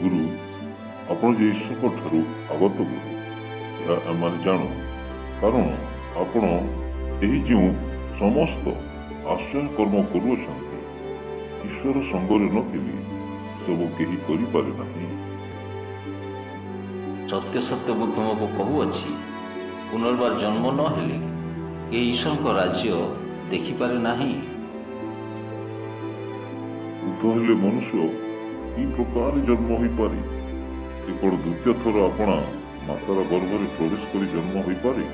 ଗୁରୁ, ଆପଣ ଯେ ଈଶ୍ୱରଙ୍କଠାରୁ ଆଗତ ଗୁରୁ, ଏହା ଆମେମାନେ ଜାଣୁ, କାରଣ ଆପଣ ଏହି ଯେଉଁ ସମସ୍ତ ଆଶ୍ଚର୍ଯ୍ୟ କର୍ମ କରୁଅଛନ୍ତି, ଈଶ୍ୱର ସଙ୍ଗରେ ନଥିଲେ ସବୁ କେହି କରିପାରେ ନାହିଁ। ସତ୍ୟ ସତ୍ୟ ମୁଁ ତୁମକୁ କହୁଅଛି, ପୁନର୍ବାର ଜନ୍ମ ନ ହେଲେ କେହି ଈଶ୍ୱରଙ୍କ ରାଜ୍ୟ ଦେଖିପାରେ ନାହିଁ। ବୃଦ୍ଧ ହେଲେ ମନୁଷ୍ୟ କି ପ୍ରକାର ଜନ୍ମ ହୋଇପାରେ? ସେ କ'ଣ ଦ୍ୱିତୀୟ ଥର ଆପଣା ମାତାର ଗର୍ଭରେ ପ୍ରବେଶ କରି ଜନ୍ମ ହୋଇପାରେ?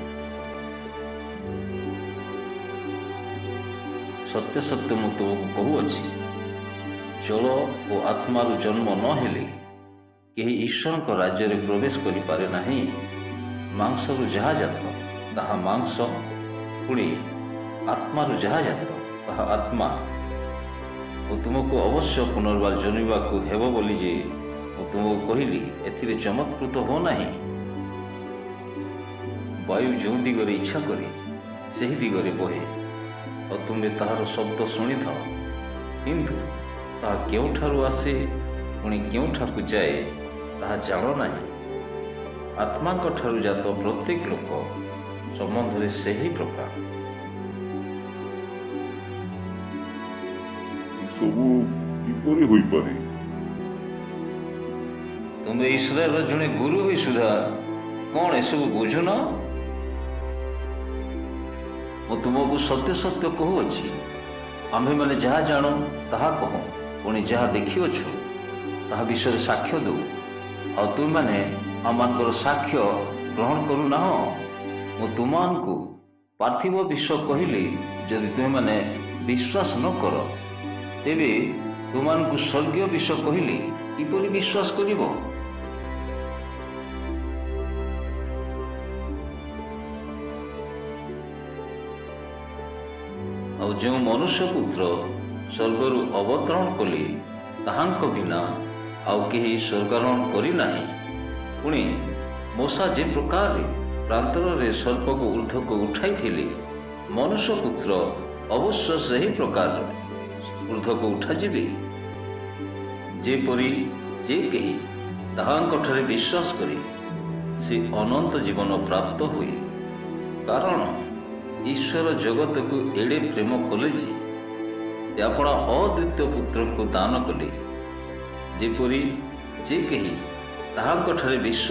ସତ୍ୟ ସତ୍ୟ ମୁଁ ତୁମକୁ କହୁଅଛି, ଜଳ ଓ ଆତ୍ମାରୁ ଜନ୍ମ ନ ହେଲେ କେହି ଈଶ୍ୱରଙ୍କ ରାଜ୍ୟରେ ପ୍ରବେଶ କରିପାରେ ନାହିଁ। ମାଂସରୁ ଯାହା ଜାତ, ତାହା ମାଂସ, ପୁଣି ଆତ୍ମାରୁ ଯାହା ଜାତ, ତାହା ଆତ୍ମା। ଓ ତୁମକୁ ଅବଶ୍ୟ ପୁନର୍ବାର ଜନ୍ମିବାକୁ ହେବ ବୋଲି ଯେ ମୁଁ ତୁମକୁ କହିଲି, ଏଥିରେ ଚମତ୍କୃତ ହୁଅ ନାହିଁ। ବାୟୁ ଯେଉଁ ଦିଗରେ ଇଚ୍ଛା କରେ, ସେହି ଦିଗରେ ବହେ ଆଉ ତୁମେ ତାହାର ଶବ୍ଦ ଶୁଣିଥାଅ, କିନ୍ତୁ ତାହା କେଉଁଠାରୁ ଆସେ ପୁଣି କେଉଁଠାକୁ ଯାଏ, ତାହା ଜାଣ ନାହିଁ। ଆତ୍ମାଙ୍କ ଠାରୁ ଜାତ ପ୍ରତ୍ୟେକ ଲୋକ ସମ୍ବନ୍ଧରେ ସେହି ପ୍ରକାର। ଏସବୁ କିପରି ହୋଇପାରେ? ତୁମେ ଇସ୍ରାଏଲର ଜଣେ ଗୁରୁ ହୋଇ ସୁଦ୍ଧା କ'ଣ ଏସବୁ ବୁଝୁନ? ମୁଁ ତୁମକୁ ସତ୍ୟ ସତ୍ୟ କହୁଅଛି, ଆମ୍ଭେମାନେ ଯାହା ଜାଣୁ ତାହା କହୁ, ପୁଣି ଯାହା ଦେଖିଅଛୁ ତାହା ବିଷୟରେ ସାକ୍ଷ୍ୟ ଦେଉ, ଆଉ ତୁମେମାନେ ଆମମାନଙ୍କର ସାକ୍ଷ୍ୟ ଗ୍ରହଣ କରୁନାହଁ। ମୁଁ ତୁମମାନଙ୍କୁ ପାର୍ଥିବ ବିଷୟ କହିଲେ ଯଦି ତୁମେମାନେ ବିଶ୍ୱାସ ନ କର, ତେବେ ତୁମମାନଙ୍କୁ ସ୍ୱର୍ଗୀୟ ବିଷୟ କହିଲେ କିପରି ବିଶ୍ୱାସ କରିବ? ଆଉ ଯେଉଁ ମନୁଷ୍ୟ ପୁତ୍ର ସ୍ୱର୍ଗରୁ ଅବତରଣ କଲେ, ତାହାଙ୍କ ବିନା ଆଉ କେହି ସ୍ୱର୍ଗାରୋହଣ କରିନାହିଁ। ପୁଣି ମୋଶା ଯେ ପ୍ରକାରରେ ପ୍ରାନ୍ତରରେ ସର୍ପକୁ ଉର୍ଦ୍ଧ୍ୱକୁ ଉଠାଇଥିଲେ, ମନୁଷ୍ୟ ପୁତ୍ର ଅବଶ୍ୟ ସେହି ପ୍ରକାର ଉର୍ଦ୍ଧ୍ୱକୁ ଉଠାଯିବେ, ଯେପରି ଯେ କେହି ତାହାଙ୍କଠାରେ ବିଶ୍ୱାସ କରେ, ସେ ଅନନ୍ତ ଜୀବନ ପ୍ରାପ୍ତ ହୁଏ। କାରଣ ଈଶ୍ୱର ଜଗତକୁ ଏଡ଼େ ପ୍ରେମ କଲେ ଯେ ସେ ଆପଣା ଅଦ୍ୱିତୀୟ ପୁତ୍ରଙ୍କୁ ଦାନ କଲେ, ଯେପରି ଯେ କେହି ତାହାଙ୍କଠାରେ ବିଶ୍ୱାସ